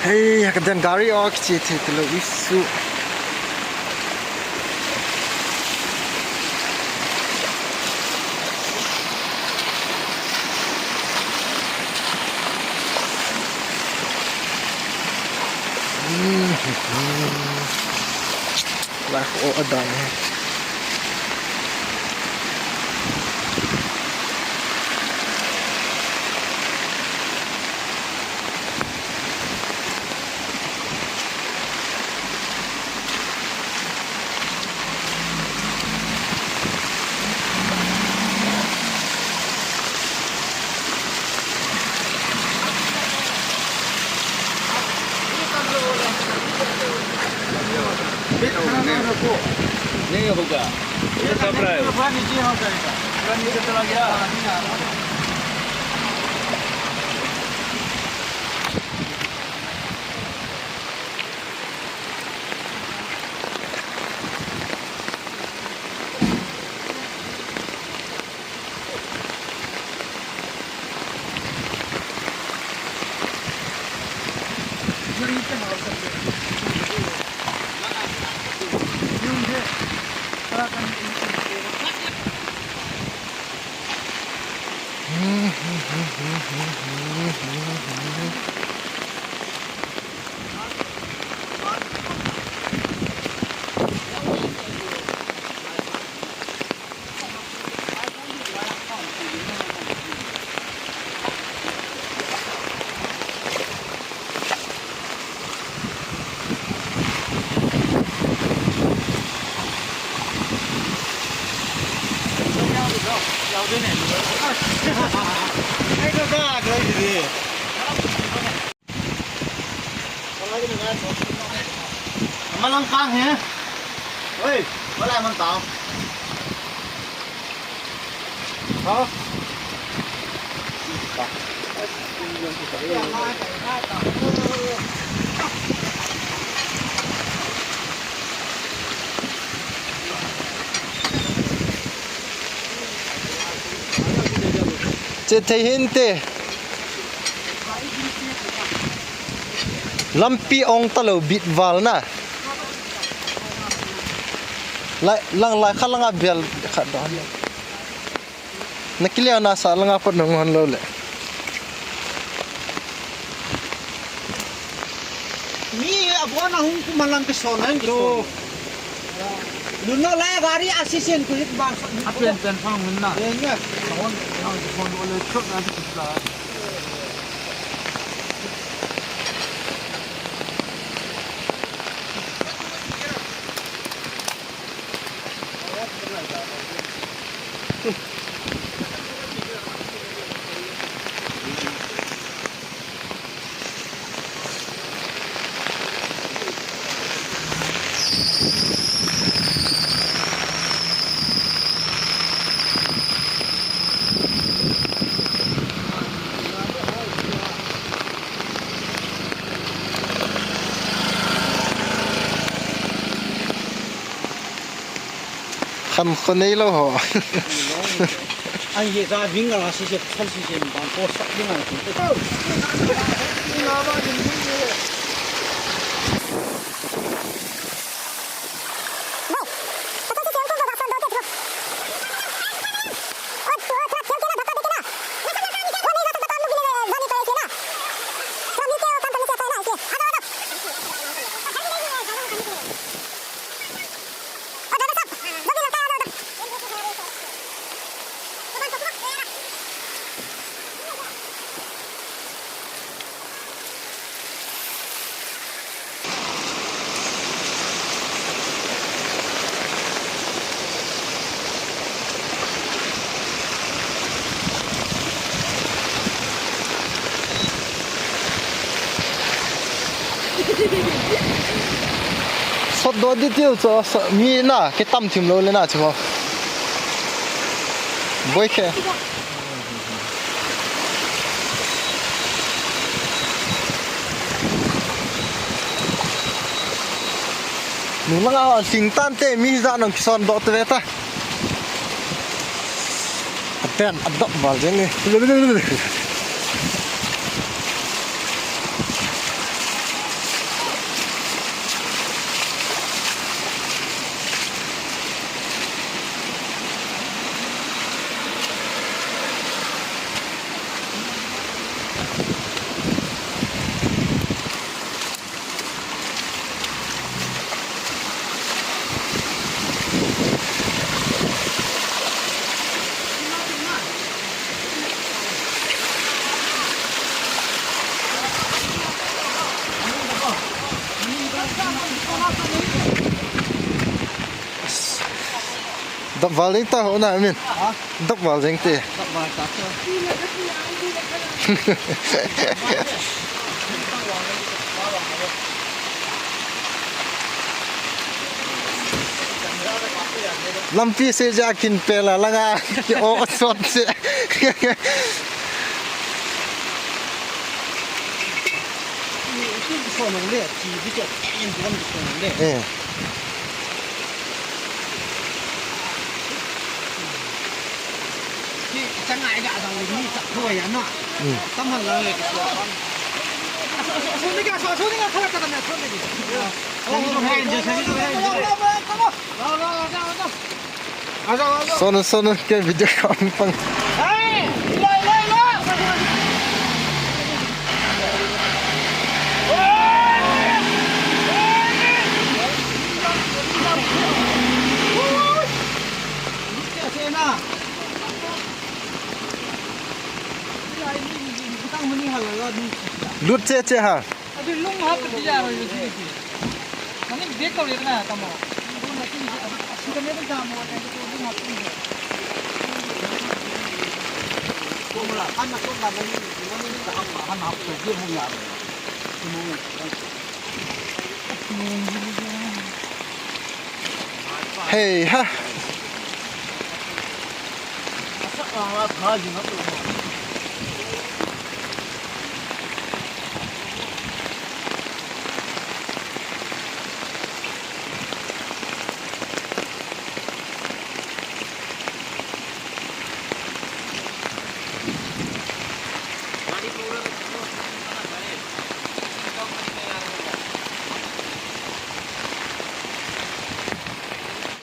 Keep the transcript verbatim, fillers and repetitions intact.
Hei, ka den gari o kiche thei talou isu. Lai kho adan hi. नहीं होगा, ये घबराए हो। Malang kang he. Oi, wala man tao. Ha? Che thei hinte. Lampi ong talou bit val na. Lai, lang lai kha langa bel kha don. Na kilian na sa langa pot nong hon lo le. Mi abona hung kumalang ke son ang ke son. Nuna la gari asisen kulit bang. Apen pen phang mun na. Ye ne. Hon hon hon ole chot na. Khan kho nei lo ho. Ang ye ka ving ala si se, chal si se, bang ko sak ding ala si. Sot do di tiu cho, mi na kitam thim lo le na chu. Boi khe. Nung langa ho sing tan te mi ja nong kison do te ve ta. Apen adok bal jeng ni. Dap val ding ta ho na min. Ha? Dap val ding te. Dap val ta. Lampi se ja kin pela langa ki o sot se. Eh. Sono, sono, ke video kam pang. Lut che che ha. Abhi lung ha pati ja raha hai. Mane bek kar liya na, tamo. Hey ha.